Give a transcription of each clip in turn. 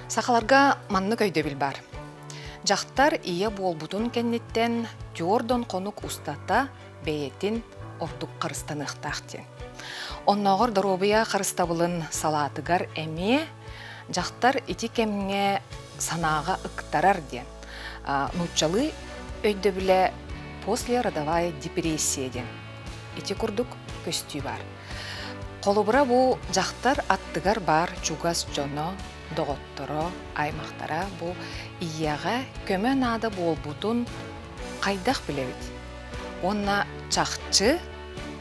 Сахаларга маннык өйдөбүл баар. Дьахтар ийэ буолбутун кэнниттэн түордон хонук устата бэйэтин ордук харыстаныахтаах диэн. Оннооҕор доруобуйа харыстабылын салаатыгар эмиэ дьахтар ити кэмҥэ санааҕа ыктарар диэн. Нууччалыы өйдөбүлэ послеродовая депрессия диэн. Ити курдук көстүү баар. Холобура бу дьахтар аттыгар баар чугас дьоно, доҕотторо, аймахтара бу ийэҕэ көмө наада буолбутун хайдах билэбит? Уонна чахчы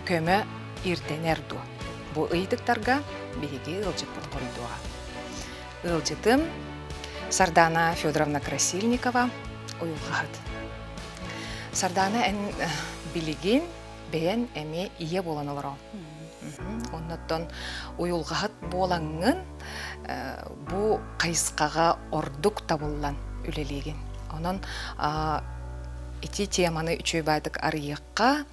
көмө ирдэнэр дуо? Бу ыйытыктарга биһиги ыалдьыппыт хоруйдуоҕа. Ыалдьытым Сардаана Федоровна Красильникова, уйулҕаһыт. Сардаана, эн билигин бэйэн эмиэ ийэ буолан олороҕун. Оннуттан уйулҕаһыт буолаҥҥын бу хайысхаҕа ордук табыллан үлэлиигин. Онон ити теманы үчүгэй баайдык арыйыахха,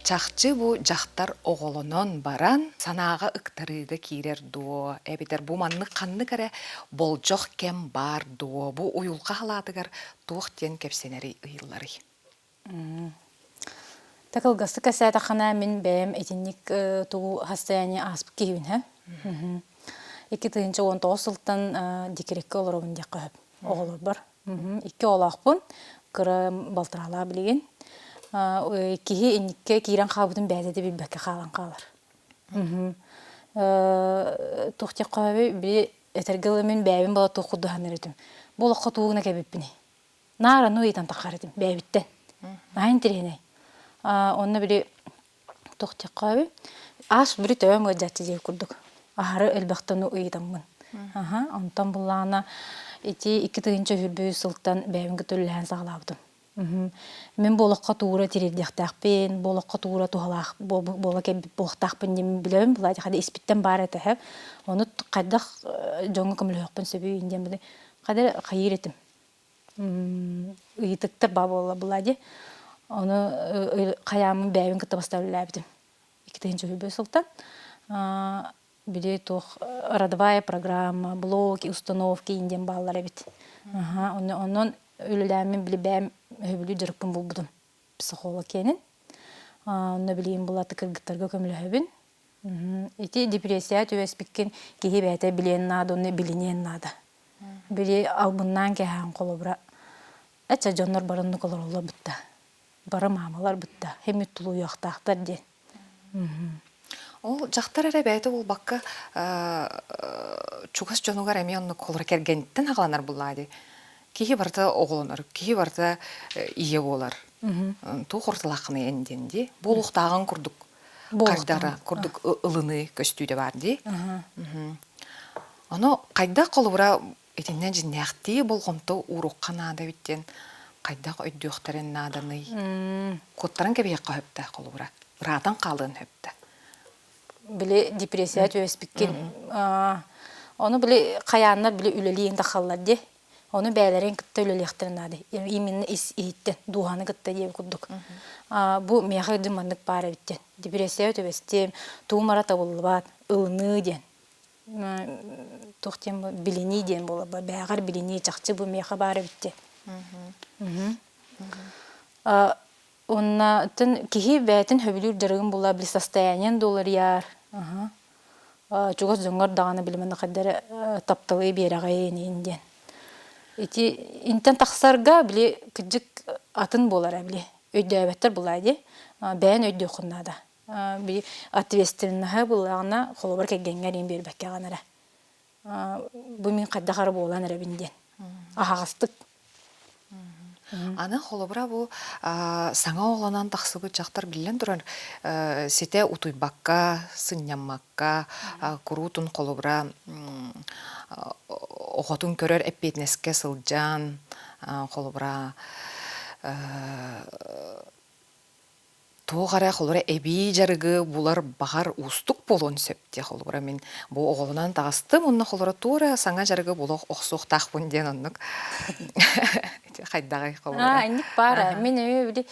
чахчы бу дьахтар оҕолонон баран санааҕа ыктарыыга киирэр дуо, эбэтэр бу маннык ханнык эрэ болдьох кэм баар дуо, бу уйулҕа халаатыгар туох диэн кэпсэнэрий ыйылларый? Так кылгастык кэпсээтэххинэ, мин бэйэм итинник тугу состояние ааспыт киһибин һэ. 2019 сылтан декреккэ олоробун диэххэ сөп оҕолорбор. Икки оҕолоохпун, кыра балтараалаах билигин. Киһи инниккэ киирэн хаалбытын бэйэтэ да билбэккэ хаалан хаалар. Туох диэххэ сөбүй, били этэргэ дылы мин бэйэбин буола туох курдук саныыр этим. Бу олоххо тугу гына кэлбиппиний? Наар ону ыйытан таххар этим бэйэбиттэн. Наһаа интэриэһинэй. Онно били туох диэххэ аас били төбөм ыалдьааччы диир курдук. Аһары элбэхтэн ону ыйытаммын. Аха, онтон буллаҕына ити 2023 сылтан бэйэбин кытта үлэлэһэн саҕалаабытым. Мин бу олоххо туура тириэрдиэхтээхпин, бу олоххо туура туһалаах буола кэлбит буолуохтаахпын диэн билэбин, былаати хада испиттэн баар этэ. Ону хайдах дьоҥҥо көмөлөһүөхпүн сөбүй диэн били хада хайыыр этим. Ыйытыктар баа буолла була дии. Ону хайааммын бэйэбин кытта бастаан үлэлээбитим. 2023 сылтан. Били туох родовая программа, блоки, установки диэн бааллар эбит. Онон үлэлээммин били бэйэм өһөбүлүү дьарыкпын булбутум. Психолог киэнин. Онно билигин булаты кыргыттарга көмөлөһөбүн. Ити депрессия түбэспиккин киһи бэйэтэ билиэн наада, онно билиниэн наада. Били албыннаан кэһээн холобура, эчэ дьоннор бары оннук олороллор бытта. Бары маамалар бытта. Хэммит тулуйуохтаахтар диэн. Ол дьахтар эрэ бэйэтэ буолбакка чугас дьонугар эмиэ оннук холоро кэргэниттэн аҕаланар буллаа дии. Киһи барыта оҕолонор, киһи барыта ийэ буолар. Туох ортолааххыный эн диэн дии. Буолуохтааҕын курдук хардара курдук ылыныы көстүүтэ баар дии. Ону хайдах холобура итиннэ дьиннээхтии болҕомто ууруохха наада эбит диэн хайдах өйдүөхтэрин нааданый? Куоттаран кэбиһиэххэ сөптөөх холобура. Ыраатан хаалыан сөптө. Били депрессия түбэспиккин ону били хайааннар били үлэлиин тахаллар дии. Ону бэйэлэрин кытта үлэлиэхтэрин наада. Именно ис иһиттэн, дууһаны кытта диэн курдук. Бу миэхэ дьин маннык баар эбит диэн. Депрессия түбэстим, туум ара табыллыбат, ылыныы диэн. Туох диэн бу билинии диэн буолар бэйэҕэр билинии чахчы бу миэхэ баар эбит диэн. Уонна киһи бэйэтин сөбүлүүр дьарыгын була били состояниен доларыйар. Чугас дьоҥҥор даҕаны билимэн хайда эрэ тапталы биэрэҕин иин диэн. Ити интэн тахсарга били кырдьык атын буолара били өйдөөбөттөр булаа дии. Бэйэн өйдүөххүн наада. Би ответственноһы буллаҕына холобур кэргэҥҥэр иин биэрбэккэҕин эрэ. Бу мин хайдах эрэ буолан эрэбин диэн. Аһаҕастык. Аны холобура бу саҥа оҕолонон тахсыбыт дьахтар биллэн турар ситэ утуйбакка, сынньаммакка, куруутун холобура оҕотун көрөр эппиэтинэскэ сылдьан, холобура туох эрэ холобура эбии дьарыгы булар баҕар уустук буолуон сөп диэх холобура мин бу оҕолонон таҕыстым уонна холобура туора саҥа дьарыгы була охсуохтаахпын диэн оннук хайдаҕый холобура инник баар мин эмиэ били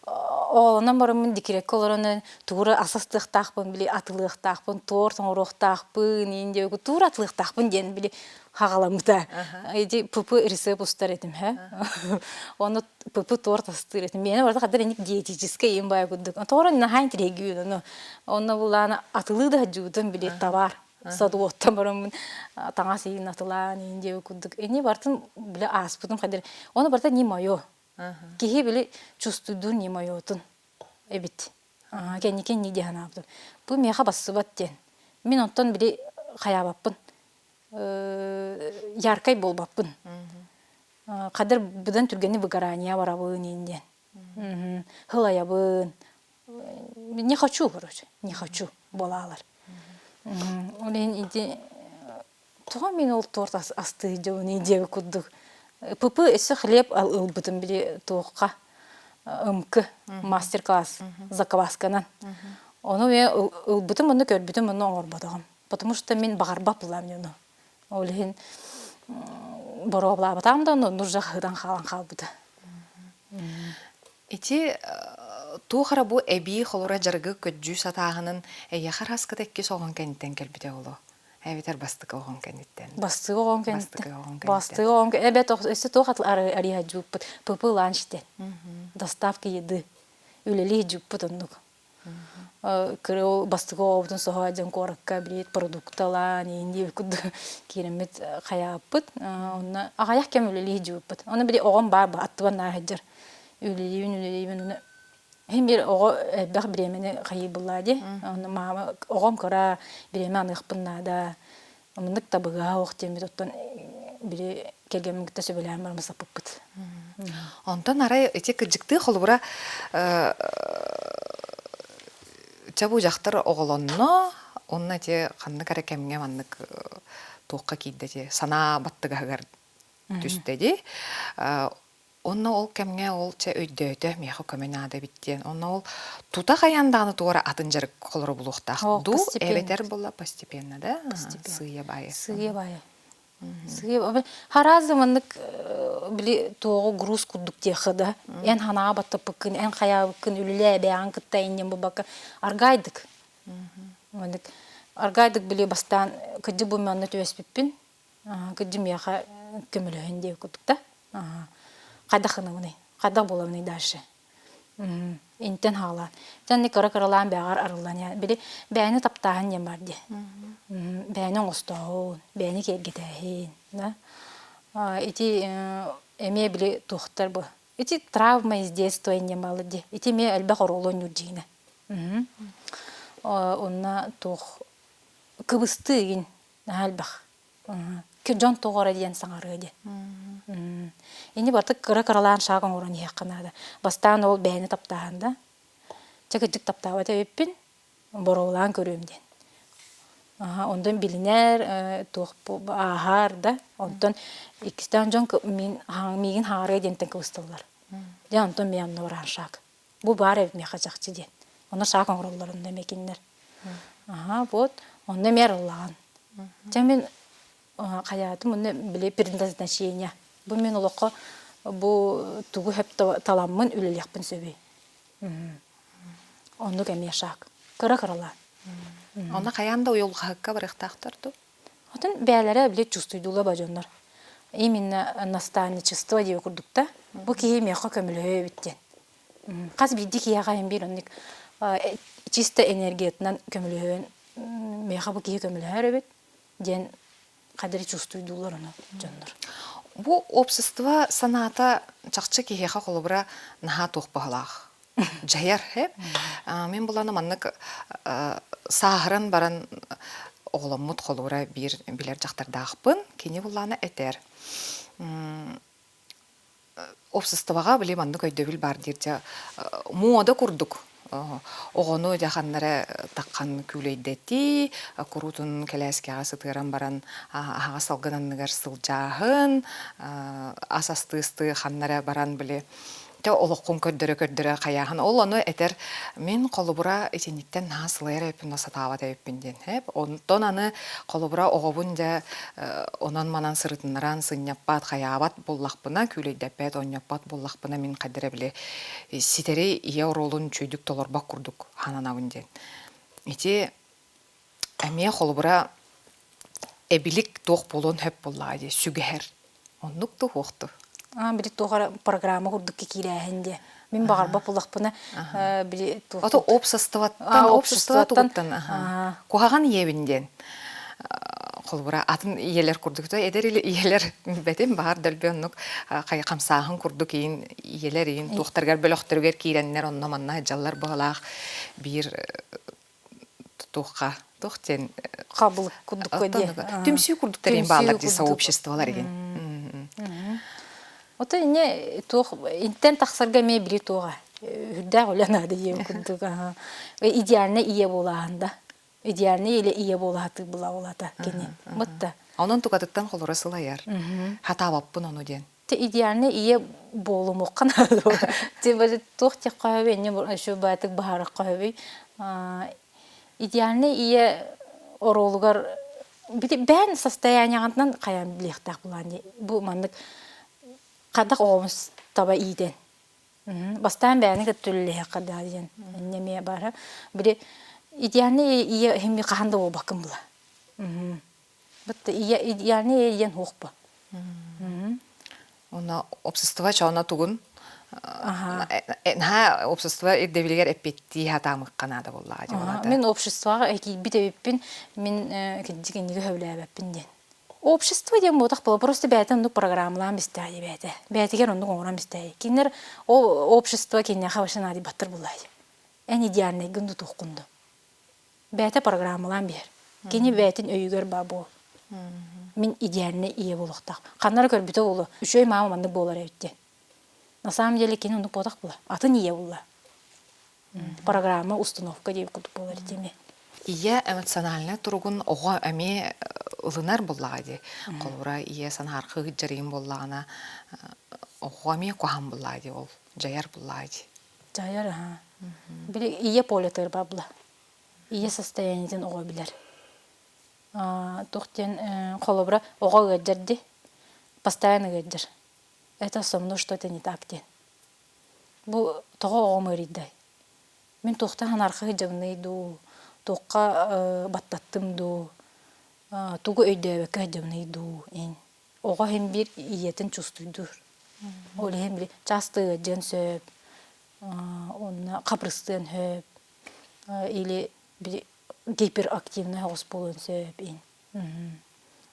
Оҕолонон бараммын декреккэ олорон туура ас астыахтаахпын, били атылыахтаахпын, торт оҥоруохтаахпын, иин диэбиккэ туура атылыахтаахпын диэн били хаҕаламмыта. Ити ПП рецепт устар этим һэ. Ону ПП торт астыыр этим. Миэнэ барыта хаддар инник диетическэй им баай курдук. Тоҕо наһаа интриэгүүн ону. Онно булаана атылыы да сылдьыбытым били товар садуоттан бараммын таҥас иин атылаан иин диэбит курдук. Ини бартын били ааспытым хадыр. Ону барыта не мое. Киһи били чувствуйдуур не моетун эбит. Кэнники инник дии санаабытым. Бу миэхэ бассыбат диэн. Мин онтон били хайаабаппын. Яркай буолбаппын. Хадыр быдан түргэнник выгорание барабын иин диэн. Хылайабын. Не хочу, короче, не хочу буолаалар. Ол иһин ити Тоҕо мин ол торт астыы дьону диэби курдук ПП өссө хлеб ылбытым били туохха ЫМК мастер-класс заквасканан. Ону мен ылбытым онно көрбүтүм онно оҥорботоҕум. Потому что мин баҕарбат булам ону. Ол иһин боруобалаабатаҕым да онно нужда хаһыытан хаалан хаалбыта. Ити туох эрэ бу эбии холура дьарыгы көддьүү сатааһынын эйиэхэ араскыта иккис оҕоҥ кэнниттэн кэлбитэ буолуо. Эбэтэр бастакы оҕоҥ кэнниттэн. Бастыгы оҕоҥ кэнниттэн. Бастыгы оҕоҥ эбэт өссө туох арыйа дьууппут ПП ланч диэн. Доставка еды. Үлэлии дьууппут оннук. Кырыл бастыгы оҕобутун соһо дьон куоракка билиит продукталаан иин курдук киириммит хайааппыт. Онно аҕайах кэм үлэлии дьууппут. Оны били оҕом баар аттыбан нааһыдьар. Үлэлиибин үлэлиибин оны Иһин биир оҕо элбэх бириэмэни хайыыбыллаа дии. Онно маама оҕом кыра бириэмэ аныахпын наада. Маннык табыгаһа ох диэммит оттон били кэргэммин кытта сөбүлээн баран саппыппыт. Онтон арай ити кырдьыктыы холобура чэ бу дьахтар оҕолонно уонна ити ханнык эрэ кэмҥэ маннык туохха киирдэ ити санаа баттыгаһыгар түстэ дии. Онно ол кэмҥэ ол чэ өйдөөтө, миэхэ көмө наада эбит диэн. Онно ол тута хайаан даҕаны туора атын дьарык холоро булуохтаах О, дуу, постепенно. эбэтэр буолла постепенно да? Постепенно. Сыыйа-баайа. Сыыйа-баайа. Сыыйа Хараазы маннык били туоҕу груз курдук диэххэ да эн ханаҕа баттаппыккын, эн хайаабыккын үлэлээ эбээҕин кытта инньэн булбакка аргаайдык. Маннык аргаайдык били бастаан кырдьык бу манна түбэспиппин кырдьык миэхэ көмөлөһөн диэбит курдук да хайдах гынабыный хайдах буолабыный дальше интэн хаалаан дьэ кыра кыралаан бэҕэр арыллан били бэйэни таптааһын диэн бар дии бэйэни оҥостооһун бэйэни киэргэтээһин да ити эмиэ били туохтар бу ити травма из детства инньэ баалар дии ити эмиэ элбэх оруолу оонньуур дьиҥинэ онно туох кыбыстыы игин наһаа элбэх дьон тоҕо эрэ диэн саҥарыа диэн. Ини барыта кыра-кыралаан шаг оҥорон иһиэххэ наада. Бастаан ол бэйэни таптааһын да. Чэ кырдьык таптаабат эбиппин, боруобалаан көрүөм диэн. Онтон билинэр, туох ааһар да. Онтон иккистээн дьон миигин хаҥарыа диэнтэн кыбысталлар. Дьэ онтон мин онно бараан шаг. Бу баар эбит миэхэ чахчы диэн. Онно шаг оҥороллор онно эмиэ кинилэр. Аха, вот. Онно эмиэ арыллаҕын. Дьэ мин хайаатым онно били предназначение. Бу мин олоххо бу тугу сөп таламмын үлэлиэхпин сөбүй. Оннук эмиэ шаг. Кыра-кыралаан. Онно хайаан да уйулҕаһыкка барыахтаахтар дуу? Отон бэйэлэрэ били чувствуйдуулар ба дьоннор. Именно наставничество диэби курдук да. Бу киһи миэхэ көмөлөһүө эбит диэн. Хас биирдии киһиэхэ иһин биир оннук чисто энергиятынан көмөлөһөн миэхэ бу киһи көмөлөһөр эбит диэн хадары чувствуйдуулар ону дьоннор. Бу общество санаата чахчы киһиэхэ холобура наһаа туох баһылаах дьайар ээ. Мин буланы маннык сааһыран баран оҕоломмут холобура биир билэр дьахтардаахпын. Кини буллаана этэр. Обществоҕа били маннык өйдөбүл баар диир дьэ муода курдук оҕону дьэ ханна эрэ таххан күүлэйдэтии, куруутун кэлээскэҕэ сытыаран баран аһаҕас салгын анныгар сылдьааһын, ас астыы-астыы ханна эрэ баран били. Те олоххун көрдөрө-көрдөрө хайааһын. Ол ону этэр мин холобура итинниттэн наһаа сылайар эбиппин да сатаабат эбиппин диэн. Эп онтон аны холобура оҕобун дьэ онон-манан сырытыннаран сынньаппат, хайаабат буллахпына, күүлэйдэппэт, оонньоппот буллахпына мин хайдара били ситэри ийэ оруолун үчүгэйдик толорбот курдук сананабын диэн. Ити эмиэ холобура эбилик туох буолуон сөп буоллаҕа дии сүгэһэр оннук да уһуохту Аа, били туох эрэ программа курдук киирээһин диэ. Мин баҕарбат буллахпына, били туох Ото обществоттан, общество тугуттан куһаҕан ийэбин диэн холобура атын ийэлэр курдук эдэр ийэлэр бэтим баар дөлбө оннук хамсааһын курдук иин ийэлэр иин туохтарыгар бөлөхтөрүгэр киирэннэр онно манна дьаллар быһалаах биир туохха туох диэн хабылык курдукка диэ түмсүү курдук тэрин бааллар дии сообществолар игин Ото инне туох интен тахсарга эмиэ били туоҕа үрдээх үлэ наада ийэ курдук идеальный ийэ буолааһын да идеальный или ийэ буолаатыы була улата кини бутта онон тукатыттан холоро сылайар хатаабаппын ону диэн Те идеальный ийэ буолумуохха наада. Те туох диэххэ сөбүй, инньэ еще баатык баһаарахха сөбүй. Идеальный ийэ оруолугар бэйэн состояниеҕытынан хайаан билиэхтээх булаан дии. Бу маннык хайдах оҕобун таба иитэн. Бастаан бэйэни кытта үлэлэһиэххэ даа диэн инньэ эмиэ баара. Били идеальный ийэ иһин хаһан да буолбаккын була. Бытта ийэ идеальный ийэ диэн суох бу. Уонна общество чоно тугун наһаа общество ирдэбилигэр эппиэттии сатаамыкка наада буоллаҕа дии болата. Мин обществоҕа киирбит эбиппин, мин кирдик инниги сөбүлээбэппин диэн. Общество диэн буотах була просто бэйэтэ оннук программалаан бистээйи бэйэтэ. Бэйэтигэр оннук оҥорон бистээйи. Кинилэр ол общество киниэхэ вообще наадыйбаттар буоллаайы. Эн идеальнайгын тутуоххун дуу. Бэйэтэ программалаан биһэр. Кини бэйэтин өйүгэр баа буол. Мин идеальнай ийэ буолуохтаах. Ханна эрэ көрбүтэ буолуо. Үчүгэй маама маннык буолар эбит диэн. На самом деле кини оннук буотах була. Атын ийэ булла. Программа, установка диэбит курдук буолар итими. Ийэ эмоциональнай туругун оҕо эмиэ ылынар буоллаҕа дии. Холобура, ийэ санаархыы дьарыйын буоллаҕына, оҕо эмиэ куһаҕан буоллаҕа дии ол, дьайар буоллаҕа дии. Дьайар, аһа. Били ийэ полетыыр бабла. Ийэ состояниетын оҕо билэр. Туох диэн холобура оҕо ыалдьар дии. Постоянно ыалдьар. Это со мной что-то не так диэн. Бу тоҕо оҕом ыарыйдай? Мин туохтан анархы сылдьабыный дуу, туохха баттаттым дуу, тугу өйдөөбөккө сылдьабыный дуу ин. Оҕо иһин биир ийэтин чувствуйдуур. Ол иһин били часто ыалдьыан сөп, онно хапрыстыан сөп, или били гиперактивный оҕус буолуон сөп ин.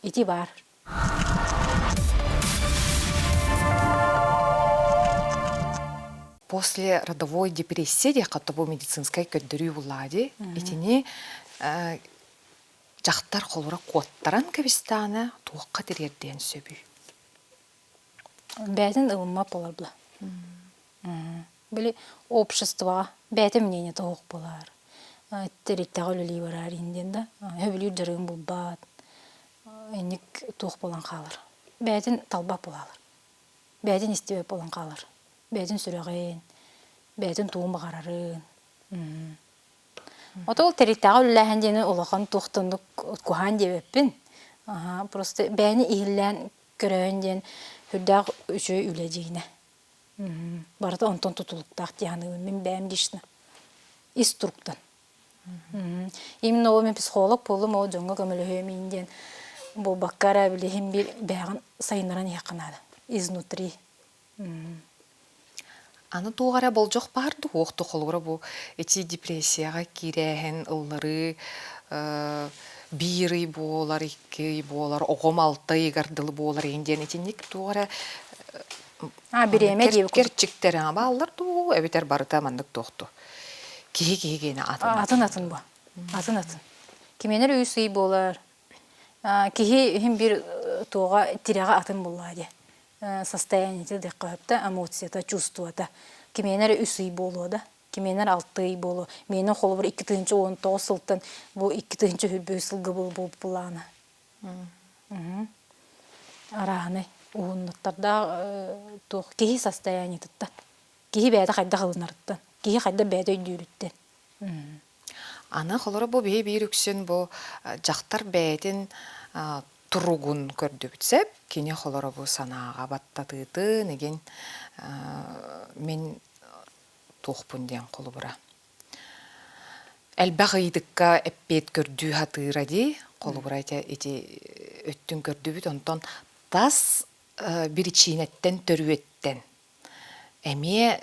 Ити баар. После родовой депрессии диэххэ бу медицинскай көрдөрүү буллаҕа дии. Итини дьахтар холура куоттаран кэбистэҕинэ туохха тириэрдиэн сөбүй? Бэйэтин ылыммат буолар була. Били обществоҕа бэйэтэ мнение тоһуох буолар. Тэрилтэҕэ үлэлии барар иһин диэн да сөбүлүүр дьарыгын булбат, инник туох буолан хаалар. Бэйэтин талбат буолалар. Бэйэтин истибэт буолан хаалар. Бэйэтин сүрэҕин, бэйэтин тугун баҕарарын. Ото ол тэрилтэҕэ үлэлээһин диэни улахан туох да оннук куһаан диэбэппин. Просто бэйэни иһиллээн көрөөһүн диэн сүрдээх үчүгэй үлэ дьиҥинэ. Барыта онтон тутулуктаах дии саныыбын мин бэйэм лично. Ис туруктан. Именно ол мин психолог буоллум, ол дьоҥҥо көмөлөһүөм иин диэн буолбакка эрэ билиһин биир бэйэҕин сайыннаран иһиэххэ наада. Изнутри. Аны туох эрэ болдьох баар дуу, уох холобура бу ити депрессияҕа киирээһин, ылларыы биир ый буолар, икки ый буолар, оҕом алта ыйыгар дылы буолар иһин диэн итинник туох эрэ А, бириэмэ диэбит курдук. кэрчиктэр бааллар дуу, эбэтэр барыта маннык туохту. Киһи киһи гиэнэ атын атын атын бу. Атын атын. Кимиэнэр үс ый буолар. Киһи иһин биир туоҕа тирэҕэ атын буоллаа диэ. Состояниета диэххэ сөп да, эмоцията, чувствота. Кимиэнэр үс ый буолуо да, кимиэнэр алта ый буолуо. Миэнэ холобур 2019 сылтан бу 2023 сылга буолбулаана. Арааһынай уһуннуктардаах туох киһи состояниетыттан. Киһи бэйэтэ хайдах ылынарыттан, киһи хайдах бэйэтэ өйдүүрүттэн. Аны холоро бу биһи биир үксүн бу дьахтар бэйэтин туругун көрдүбүт сөп. Кини холоро бу санааҕа баттатыытын игин мин туохпун диэн холобура. Элбэх ыйытыкка эппиэт көрдүү сатыыра дии. Холобура ити ити өттүн көрдүбүт. Онтон тас биричиинэттэн төрүөттэн эмиэ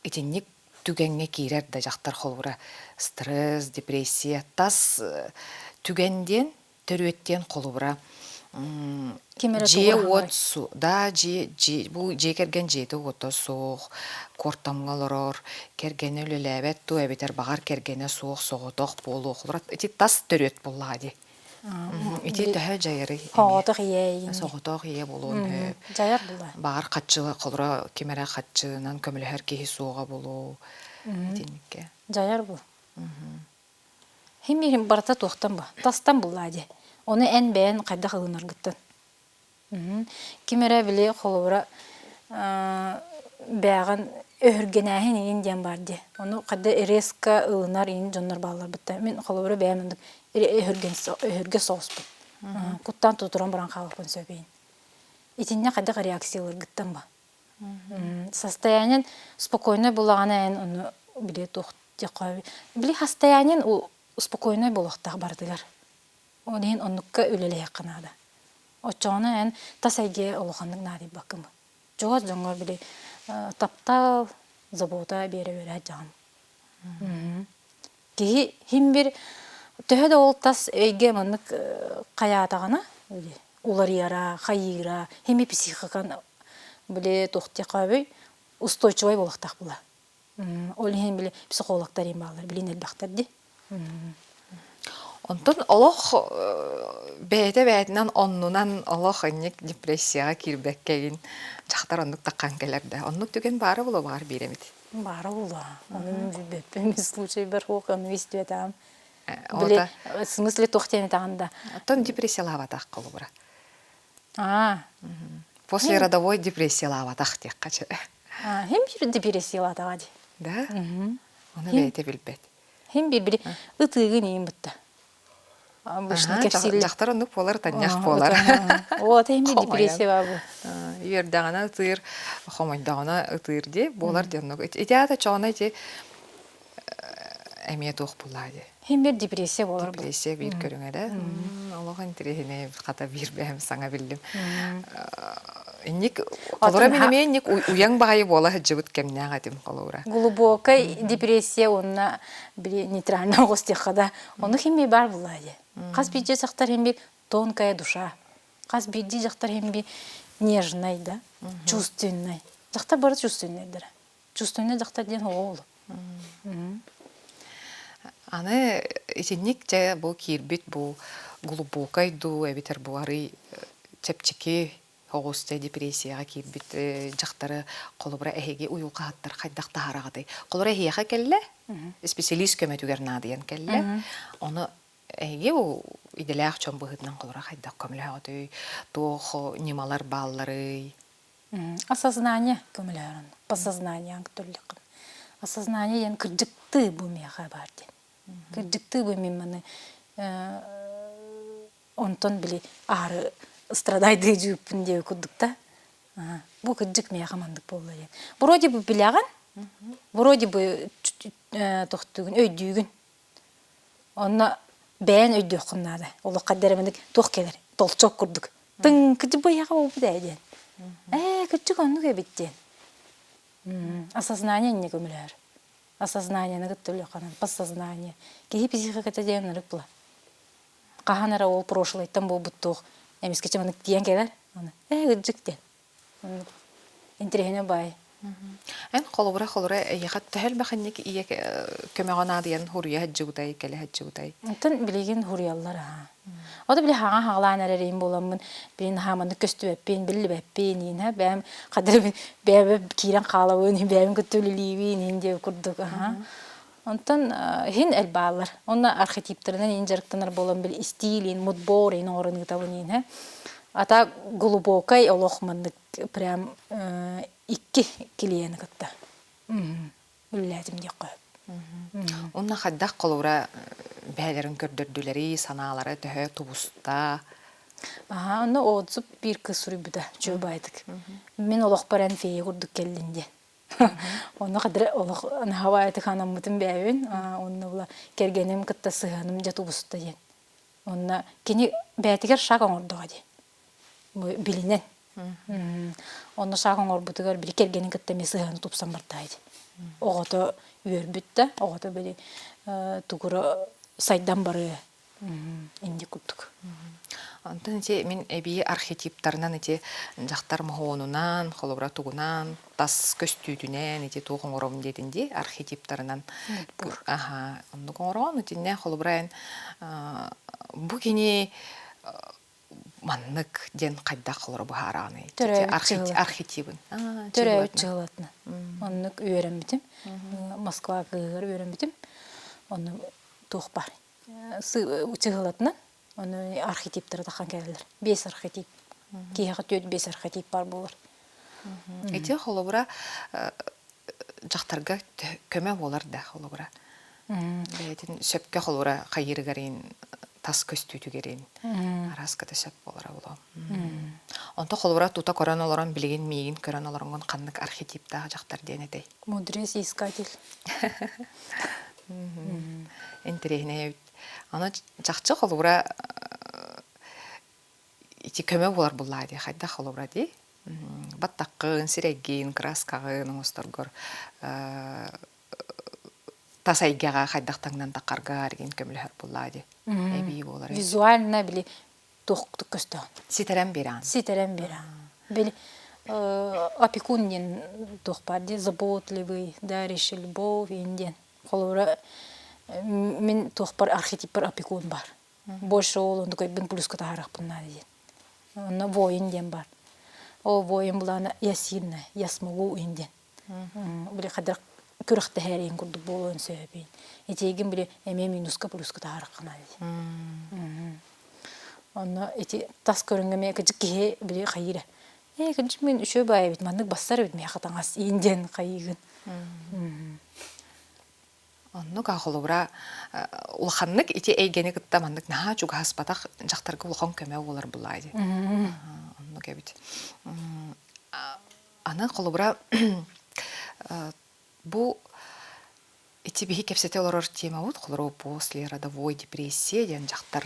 итинник түгэҥҥэ киирэр да дьахтар холобура стресс, депрессия тас түгэн диэн төрүөт диэн холобура Ким эрэ дьиэ-уот да дьиэ дьиэ бу дьиэ кэргэн дьиэтэ-уота суох, куортамҥа олорор, кэргэнэ үлэлээбэт дуо эбэтэр баҕар кэргэнэ суох соҕотох буолуо холобура ити тас төрүөт буоллаҕа дии. Ити төһө дьайарый эмиэ? Соҕотох ийэ эйигин. Соҕотох ийэ буолуон сөп. Дьайар буолуо. Баҕар хаччы холобура ким эрэ хаччынан көмөлөһөр киһи суоҕа буолуо итинниккэ. Дьайар бу. Хим барыта туохтан бу? Тастан буллаа дии. Ону эн бэйэн хайдах ылынаргыттан. Ким эрэ били холобура бээҕин өһүргэнээһин иин диэн баар дии. Ону хайда резко ылынар иин дьоннор бааллар бытта. Мин холобура бэйэм оннук өһүргэн өһүргэ соҕуспун. Куттаан тутуран баран хаалыахпын сөп иин. Итиннэ хайдах реакцияларгыттан ба. Состояниен спокойнай булаҕына эн ону били туох диэххэ били состояниен спокойнай буолуохтаах барытыгар. Ол иһин оннукка үлэлэһиэххэ наада. Оччоҕуна эн тас эйгэ улаханнык наадыйбаккын. Чугас дьоҥҥор били таптал, забота биэрэ-биэрэ сылдьаҕын. Киһи иһин бир төһө да ол тас эйгэ маннык хайаатаҕына уларыйара, хайыыра, хими психикан били туох диэххэ устойчивай буолуохтаах була. Ол иһин били психологтар иһин бааллар, билин элбэхтэр дии. Онтон олох бэйэтэ бэйэтинэн оннунан олох инник депрессияҕа киирбэккэ игин дьахтар оннук таххан кэлэр да. Оннук түгэн баара буолуо баҕар биир эмит. Баара буолуо. Ону мин билбэппин мин случайбар суох ону истибэтэҕим. Били в смысле туох диэн этэҕин да. Оттон депрессиялаабатах холобура. Аа. После родовой депрессиялаабатах диэххэ чэ. Хим бир депрессиялаатаҕа дии. Да? Ону бэйэтэ билбэт. Хим бир били ытыыгын иин бытта. Обычно кэпсииллэр. Дьахтар оннук буолар, танньах буолар. О, это хим депрессия баа бу. Үөрдэҕинэ ытыыр, хомойдоҕуна ытыыр дии буолар диэн оннук. Ити аата чоҕуна ити эмиэ туох буллаа дии. Хим бир депрессия буолар бу. Депрессия биир көрүҥэ да. Олох интэриэһинэй хата биир бэйэм саҥа биллим. Инник холобура мин эмиэ инник уйаҥ баҕайы буола сылдьыбыт кэмнээх этим холобура. Глубокай депрессия уонна били нейтральный оҕус диэххэ да ону химми баар буллаа дии. Хас биирдии дьахтар химби тонкая душа. Хас биирдии дьахтар химби нежный да, чувственный. Дьахтар бары чувственныйдара. Чувственный дьахтар диэн оҕо Аны итинник дьэ бу киирбит бу глубокай дуу эбэтэр бу арый чэпчэки оҕус дьэ депрессияҕа киирбит дьахтары холобура эһиги уйулҕаһыттар хайдах таһаараҕытый? Холобура эһиэхэ кэллэ, исписэлиис көмөтүгэр наадыйан кэллэ. Ону эһиги идэлээх дьон быһыытынан холобура хайдах көмөлөһөҕүтүй? Туох ньымалар баалларый? Осознание көмөлөһөр онно. Подсознание түрлүккүн. Осознание диэн кырдьыктыы бу миэхэ баар диэн. Кырдьыктыы бу мин маны онтон били аһары страдайдыы дьүүппүн диэби курдук да. Бу кырдьык миэхэ маннык буолла диэн. Вроде бы билэҕин, вроде бы тохтуугун, өйдүүгүн. Онно бэйэн өйдүөххүн наада. Олоххо дэрэмэник туох кэлэр? Толчок курдук. Тыҥ, кырдьык быйаҕа буолбут ээ диэн. Ээ, кырдьык оннук эбит диэн. Осознание инньэ көмөлөһөр. Осознаниены кытта үлэхханан, подсознание. Киһи психиката диэн ынырык була. Хаһан эрэ ол прошлойтан буолбут туох эмискэ маннык тиийэн кэлэр. Ээ, кырдьык диэн. Интэриэһинэй баай. Эн холобура холобура эйиэхэ төһө элбэх инник ийэ көмөҕө наадыйан хуруйа сылдьыбытай, кэлэ сылдьыбытай? Оттон билигин хуруйаллар аһаа. Ото били хаҥа хаҕалаан эрэрим буоламмын, билин хааманнык көстүбэппин, биллибэппин, иин бэйэм хадырыбын бэйэбэ киирэн хаалабын, бэйэм кытта үлэлиибин, иин диэ курдук аһаа. Онтон иһин элбааллар. Онно архетиптарынан иин дьарыктанар буолан били истиилин, мудбор иин оҥорон ыытабын иин Ата глубокай олох маннык прям икки клиени кытта. Үлэлээтим диэххэ сөп. Уонна хайдах холобура бэйэлэрин көрдөрдүлэрий, санаалара төһө тубуста? Аһаа, онно отзыв биир кыыс суруйбута үчүгэй баайдык. Мин олохпор эн фея курдук кэллин диэн. Онно хадра олох наһаа анаммытым бэйэбин. Онно була кэргэним кытта сыһыаным дьэ тубуста диэн. Онно кини бэйэтигэр шаг оҥордоҕо дии. Билинэн. Онно шаг оҥорбутугар били кэргэнин кытта эмиэ сыһыаны тупсан барда дии. Оҕото үөрбүт да, оҕото били тугура сайдан барыа инди курдук. Онтон ити мин эбии архетиптарынан ити дьахтар моһуонунан, холобура тугунан, тас көстүүтүнэн ити туох оҥоробун диэтин дии архетиптарынан аха оннук оҥороон итиннэ холобура эн бу кини маннык диэн хайдах холоро быһаараҕыный архетибын төрөөбүт дьыалатынан оннук үөрэммитим Москва кыыһыгар үөрэммитим онно туох баар чыһылатынан ону архетиптары тахан кэлэллэр биэс архетип киһиэхэ түөрт биэс архетип баар буолар ити холобура дьахтарга көмө буолар да холобура бэйэтин сөпкө холобура хайыырыгарын тас көстүүтүгэрин араската сөп буолара буолуо онто холобура тута көрөн олорон билигин миигин көрөн олороҥҥун ханнык архетиптаах дьахтар диэн этэй мудрец искатель Интэриэһинэй эбит. Аны чахчы холобура ити көмө буолар буллаа дии хайдах холобура дии баттаххын, сирэйгин, кырааскаҕын оҥосторгор тас эйгэҕэ хайдах таҥнан таххарга эргин көмөлөһөр буллаа дии эбии буолар визуально били туохтук көстөҕүн. Ситэрэн биэрэҕин. Ситэрэн биэрэҕин. Били опекун диэн туох баар дии заботливый, дарящий любовь диэн. Холобура мин туохпар архетиппар опекун бар. Больше ол оннук өйбүн плюска таһаарыахпын наада диэн. Онно воин диэн бар. Ол воин булаана я сильная, я смогу диэн. Били хадыр күрэхтэһээриин курдук буолуон сөбүн. Итиигин били эмиэ минуска плюска таһаараххына дии. Онно ити тас көрүҥҥэ эмиэ кыдьык киһи били хайыыра. Ээ кыдьык мин үчүгэй баай эбит маннык бассар эбит миэхэ таҥас иин диэн хайыыгын. Оннук холобура улаханнык ити эйгэни кытта маннык наһаа чугаһаспатах дьахтарга улахан көмө буолар булаа дии. Оннук эбит. Аны холобура бу ити биһи кэпсэтэ олорор темабыт холобура после родовой депрессия диэн дьахтар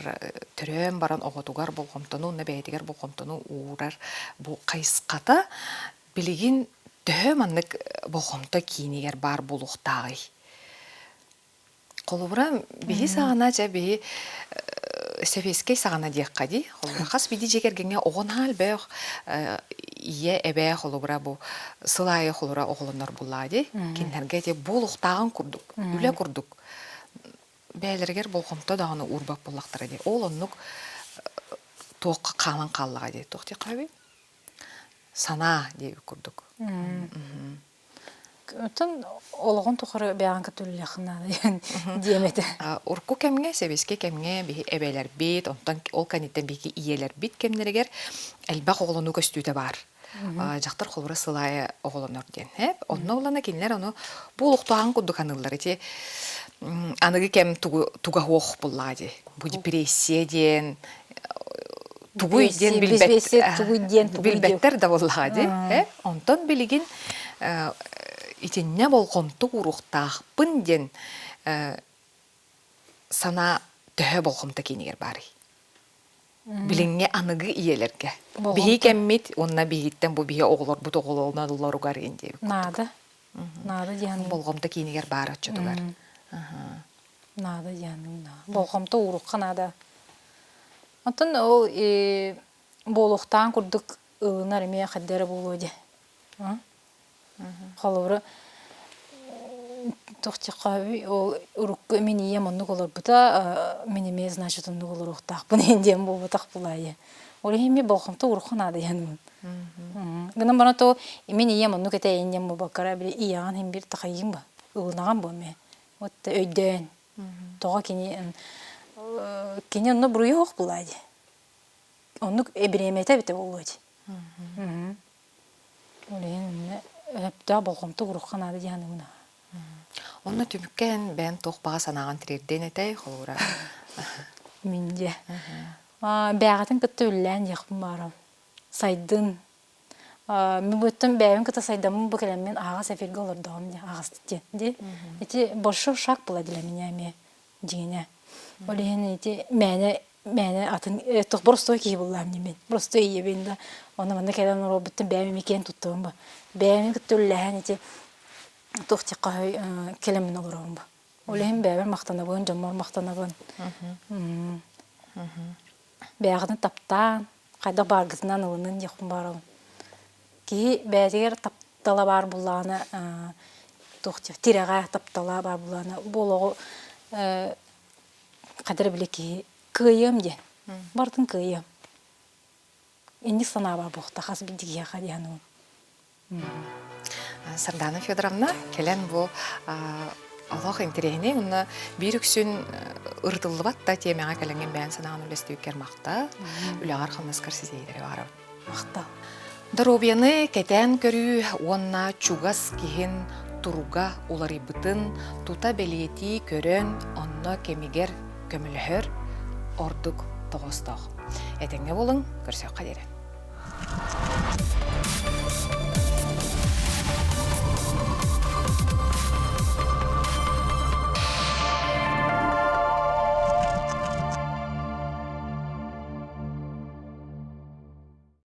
төрөөн баран оҕотугар болҕомтону уонна бэйэтигэр болҕомтону уурар бу хайысхата билигин төһө маннык болҕомто киинигэр баар буолуохтааҕый? Холобура, биһи саҕана дьэ биһи сэбиэскэй саҕана диэххэ дии. Холобура, хас биирдии дьиэ кэргэҥҥэ оҕо наһаа элбэх ийэ, эбээ холобура бу сыл аайы холобура оҕолонор буллаа дии. Кинилэргэ ити буолуохтааҕын курдук, үлэ курдук бэйэлэригэр болҕомто даҕаны уурбат буоллахтара дии. Ол оннук туохха хаалан хааллаҕа дии. Туох диэххэ сөбүй? Санаа диэбит курдук. Оттон олоҕун тухары бэйэҕин кытта үлэлиэххин наада диэн диэм этэ. Урукку кэмҥэ, сэбиэскэй кэмҥэ биһи эбэлэрбит, онтон ол кэнниттэн биһиги ийэлэрбит кэмнэригэр элбэх оҕолонуу көстүүтэ баар. Дьахтар холобура сыл аайы оҕолонор диэн. Онно ылана кинилэр ону бу олохтооҕун курдук аныыллар. Ити аныгы кэм туга суох буллаҕа дии. Бу депрессия диэн тугуй диэн билбэт тугуй диэн билбэттэр да буоллаҕа дии. Онтон билигин итиннэ болҕомто ууруохтаахпын диэн санаа төһө болҕомто киинигэр баарый? Билиҥҥи аныгы ийэлэргэ. Биһи кэммит уонна биһиттэн бу биһи оҕолорбут оҕолоноллоругар иин диэбит Наада. Наада диэн. Болҕомто киинигэр баар оччотугар. Наада диэн. Болҕомто уурукка наада. Оттон ол буолуохтаан курдук ылынар эмиэ хайда эрэ буолуо дии. Холобура, туох диэххэ ол урукку мин ийэм оннук олорбута, мин эмиэ значит оннук олоруохтаахпын иһин диэн буолбатах булаайы. Ол иһин эмиэ болҕомто урукку наада диэн. Гынан баран то мин ийэм оннук этэ иһин диэн буолбаккара били ийэҕин иһин биир такайыым ба, ылынаҕын бу эмиэ. Вот өйдөөн. Тоҕо кини кини онно буруйа суох буолаа дии. Оннук эбириэмэтэ эбитэ буолуо дии. Ол иһин иннэ Сөптөөх болҕомто уруохха наада дии саныыбын. Онно түмүккэ эн бэйэн туох баҕа санааҕын тириэрдиэн этэй, холобура? Мин дьэ. Бэйэҕитин кытта үллээн диэхпин баарым. Сайдын. Мин буоттан бэйэбин кытта сайдаммын бу кэлэммин аһаҕас эфиргэ олордоҕум дии, аһаҕастык диэн. Дии. Ити большой шаг была для меня эмиэ дьиҥинэ. Ол иһин ити мээнэ мээнэ атын туох боростуой киһи буллаам дии мин. Боростуой ийэбин да. Онно манна кэлэн олорбуттан бэйэм эмиэ киэн туттабын бу. Бэйэм кытта үллэһэн ити туох диэххэ кэлэммин олоробун бу. Ол иһин бэйэбэр махтанабын, дьоммор махтанабын. Бэйэҕитин таптаан, хайдах бааргытынан ылынын диэхпин баарабын. Киһи бэйэтигэр таптала баар буоллаҕына, туох диэх, тирэҕэ таптала баар буоллаҕына, бу олоҕу хайдах эрэ били киһи кыайыам диэн. Барытын кыайыам. Инник санаа баар буолуохтаах хас биирдии киһиэхэ дии саныыбын. Сардана Федоровна кэлэн бу олох интэриэһинэй уонна биир үксүн ырытыллыбат да тиэмэҕэ кэлэҥҥин бэйэн санааҕын үллэстибиккэр махтал, үлэҕэр-хамнаскар ситиһиилэри баҕарабын. Махтал. Доруобуйаны кэтээн көрүү уонна чугас киһин туруга уларыйбытын тута бэлиэтии көрөн, онно кэмигэр көмөлөһөр ордук тоҕоостоох. Этэҥҥэ буолуҥ, көрсүөххэ диэри.